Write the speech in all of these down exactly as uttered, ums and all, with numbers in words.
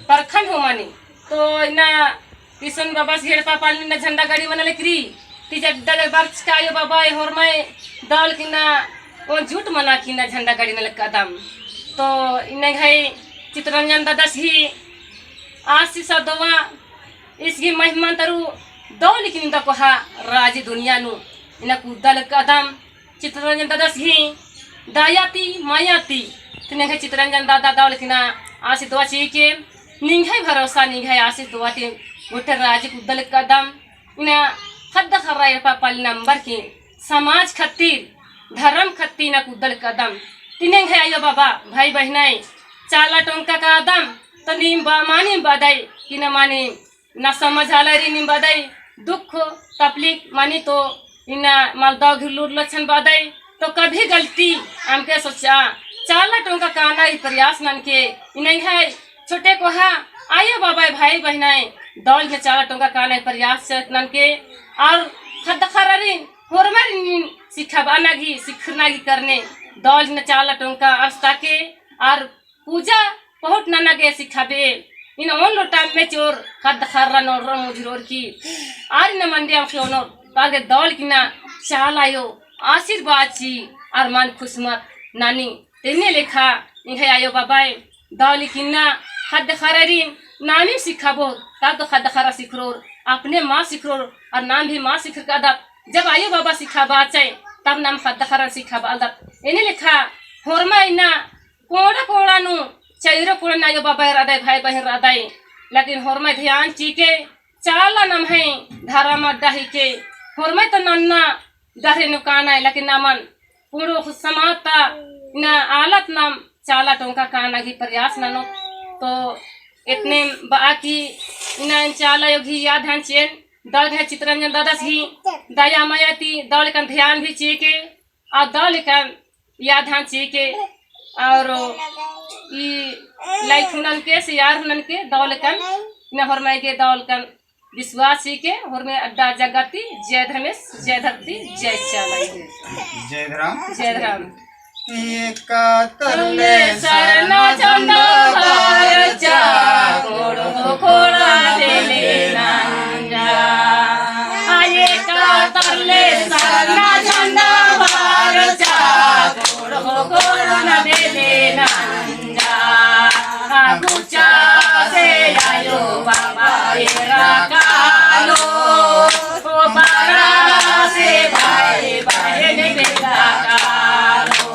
परखन हूँ मनी। तो इन्ना किसन बाबस गही एड़पा पाली इन्ना झंडा गाड़ी मना लेकरी। ती जब दग बरचका आयो बाबा ए होरमय दौल किन्ना ओ झूठ मना किन्ना झंडा गाड़ी ना लक्कादम। तो इन्ना घाई चितरंजन दादस ही आशीष दुआ, ईस गही महिमा तरु दौल किन्ना कोहा राजी दुनिया नू इन्ना कुद्दा लक्कादम। चितरंजन दादस ही दया ती, माया ती, तिने घाई चितरंजन दादा दौल किन्ना आशीष दुआ चिके, निंग्है भरोसा, निंग्है आशीष दुआ ती गोटे राजी कुद्दा लक्कादम। इन्ना ख़द्द ख़र्रा एड़पा पाली नंबर की समाज खत्तिर, धर्म खत्तिर इन्ना कुद्दा लक्कादम। तिने घाई आयो बाबा, भाई बहिनय, चाला टोंका कादम, तो नीम बा-, मानिम बअदय, कि ना मानिम ना समझ आलरी नीम बअदय, दुख तकलीफ मनी तो इन्ना मलदव घिल्लूर लक्षण बअदय, तो कभी गलती अमके सोचा, चाला टोंका काना ही प्रयास ननके, इन्ना घाई छोटे कोहा आयो बाबा भाई बहिनय, दौल घे चाला टोंका काना ही प्रयास ननके, और ख़द्द ख़र्रारिन होरमारिन सिखाबअना घी, सिखरना घी करने, दौल घी ना चाला टोंका अस्ताके, और पूजा पहुट नना गे सिखाबे। इन्ना ओन लोटा में चोर ख़द्द ख़र्रा नोर मुझरोर की। आर इन्ना मंडी अमखी ओनोर तागे दौल किन्ना चाला आयो आशीर्वाद ची आर मन खुशमत नानी। तेने लेखा निंग्है आयो बाबाय दौल किन्ना ख़द्द ख़र्रारिन नामिम सिखाबो, तब तो ख़द्द ख़र्रा सिखरोर, अपने मा सिखरोर, और नाम भी मा सिखर कादत। जब आयो बाबा सिखाबाचय, तब नाम ख़द्द ख़र्रा सिखाबालदत। एने लेखा होरमा इन्ना कोड़ा कोड़ा नू चैरो कोड़ा नू आयो बाबा रअदय, भाई बहिन रअदय, लेकिन होरमय ध्यान चिके चाला नम्है धरम अड्डा हिके। होरमय तो नन्ना डहरे नू कानय, लेकिन नमन पूरो समाज ता इन्ना आलत नाम चाला टोंका काना घी प्रयास ननोत। तो एतने बआ की इन्ना एन चाला आयो घी याद हन चेन दग है चितरंजन दादस घी दया मया ती दौल एकन ध्यान भी चिके आ दौल एकन याद हन चिके, और ई लाइक हुनन के, शेयर हुनन के, दौल एकन इन्ना होरमय गे दौल एकन विश्वास चिके, होरमय अड्डा जगती, जय धर्मेस, जय धरती, जय चाला। जय धरम। जय धरम। एका तरले सरना झंडा बरचा, कोड़ो कोड़ा देले नंजा। आ एका तरले सरना झंडा बरचा, कोड़ो कोड़ा देले नंजा। आ गुचा से आयो बाबा एरा कालो, ओ बारा से भाई बहिन बेदा कालो।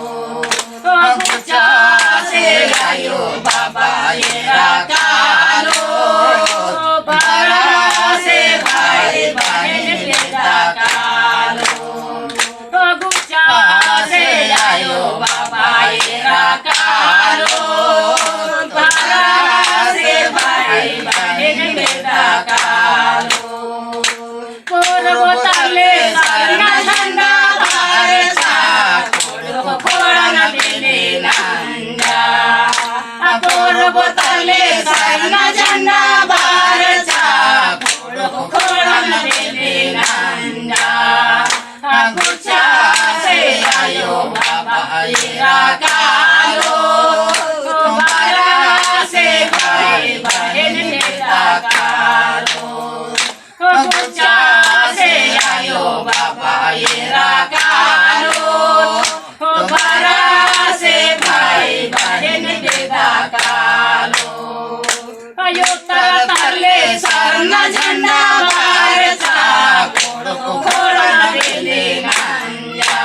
गुचा से आयो बाबा एरा कालो, बारा से भाई बहिन बेदा कालो। गुचा से आयो बाबा एरा कालो, बारा से भाई बहिन बेदा कालो। कोरबो तरले सरना झंडा बरचा, कोड़ो कोड़ा देले नंजा। आ कोरबो तरले सरना झंडा बरचा, कोड़ो कोड़ा देले नंजा। आ गुचा से आयो बाबा एरा कालो, बारा से भाई बहिन बेदा कालो। गुचा से आयो बाबा एरा कालो, बारा से भाई बहिन बेदा कालो। आयो तरा तरले सरना झंडा बरचा, कोड़ो कोड़ा देले नंजा।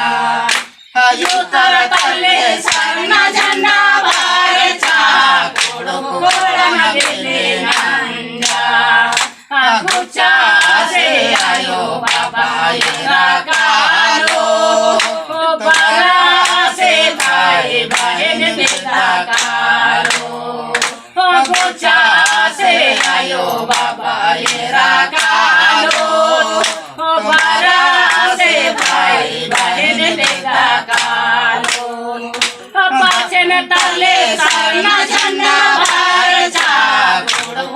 आयो तरा तरले सरना झंडा बरचा, कोड़ो कोड़ा देले नंजा। आ गुचा से आयो बाबा एरा कालो, बारा से भाई बहिन बेदा कालो। गुचा से आयो बाबा एरा कालो, बारा से भाई बहिन बेदा कालो। पाछेन तरले सरना झंडा बरचा, कोड़ो